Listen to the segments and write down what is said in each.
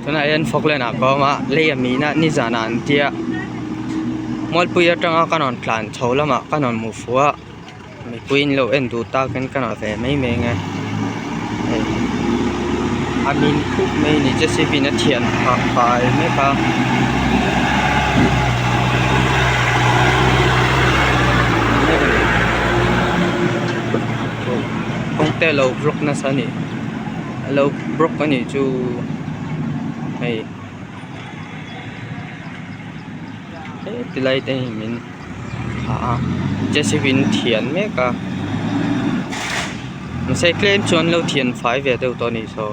Tunah hian Falkland ah ka awm a lei a min a nizan ah an tia Mualpui atanga ka rawn tlan chho lamah ka rawn hmuh fuh a mipui in lo en duh tak in ka rawn ve mai mai ang e hei a min khup mai a ni J C B in a thian phah fai mek a. Kawng te a lo block nasa a ni a lo block a nih chu hei heti lai te hi min thlah a J C B in thian mek a mahse tlem chuan an lo thian fai ve deuh tawh a nih saw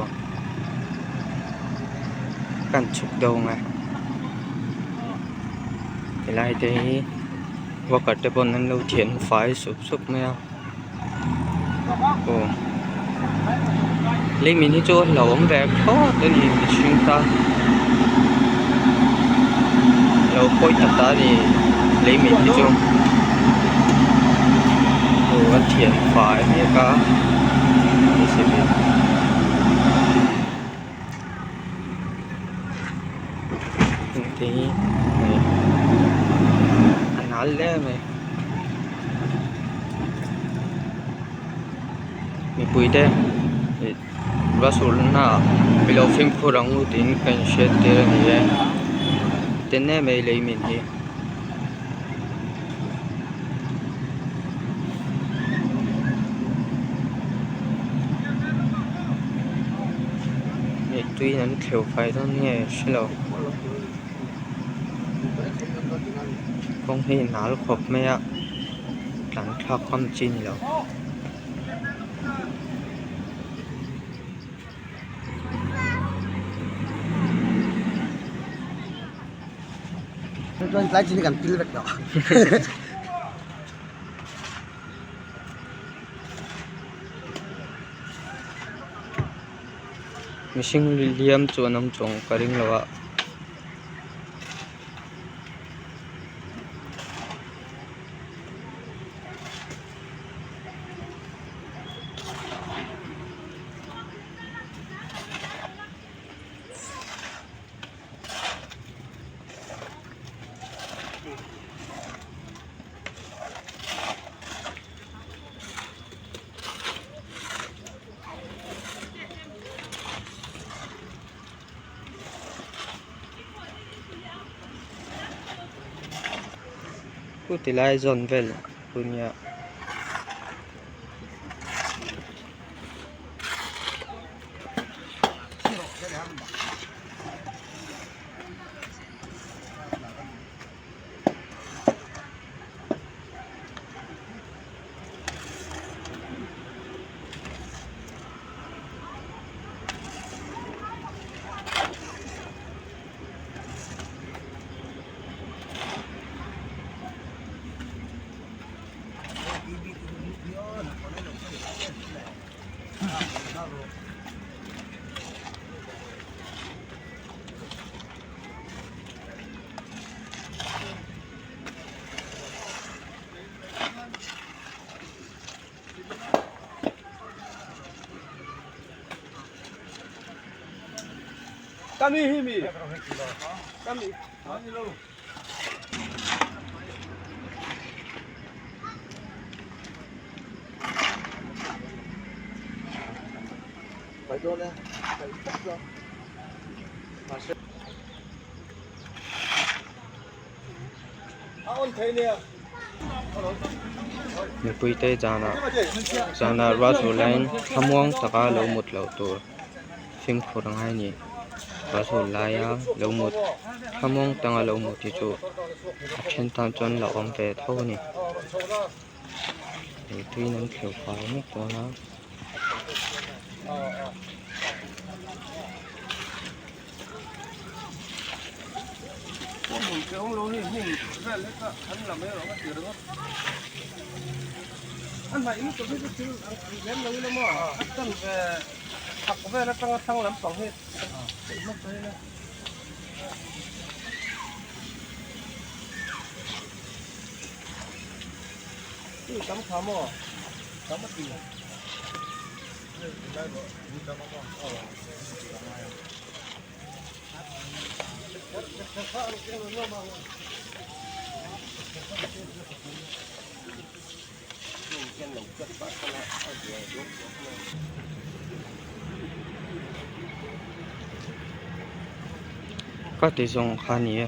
kan chhuk deuh ang e helai te hi worker te pawn an lo thian fai sup sup mai a. Aw leimin hi chu a hlauhawm ve thlawt a ni mihring tan lo pawi tak ta a ni leimin hi chu aw a thian fai mek a te hi a nal hle mai. Mipui te ih bus ulna ah ilo fimkhur ang u tiin ka inhriat tir a ni e ten em mai lei min hi. Hei tui an thleuh fai dawn nge hrelo kawng hi nal khawp mai a tlan thlak ngam chi a ni lo. Mihring liam chu an awm chuang ka ring lo a. Ti lai zawn vel chu nia. Mipui te zanah zanah ruah sur laiin thlamuang taka lo mut loh tur fimkhur a ngai a ni ruah sur laia lo mut thlamuang tanga lo mut hi chu a then tan chuan la awm ve tho a ni tuiin an thleuh fai mek dawn a. Ka ti zawng kha a ni e.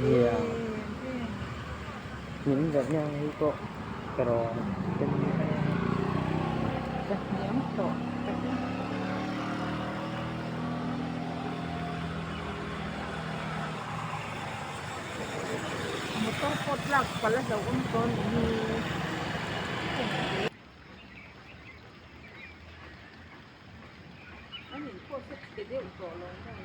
Nia min zawrhna hi pawh ka rawn en Ka hniam tawh ka ti. Motor pawh tlak palh a hlauhawm tawh a nih hi. An in pawh chu chhe deuh tawh lo maw?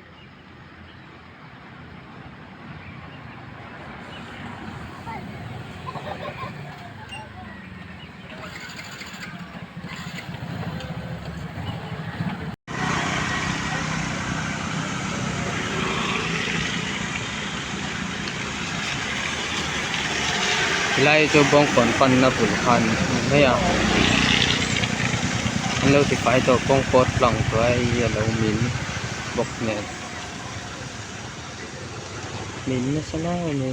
Helai chu bawngkawn panna bul kha a ni mai a an lo tifai tawh kawng pawh tlang tawh a hei hi a lo min bawk nen min nasa lai a ni.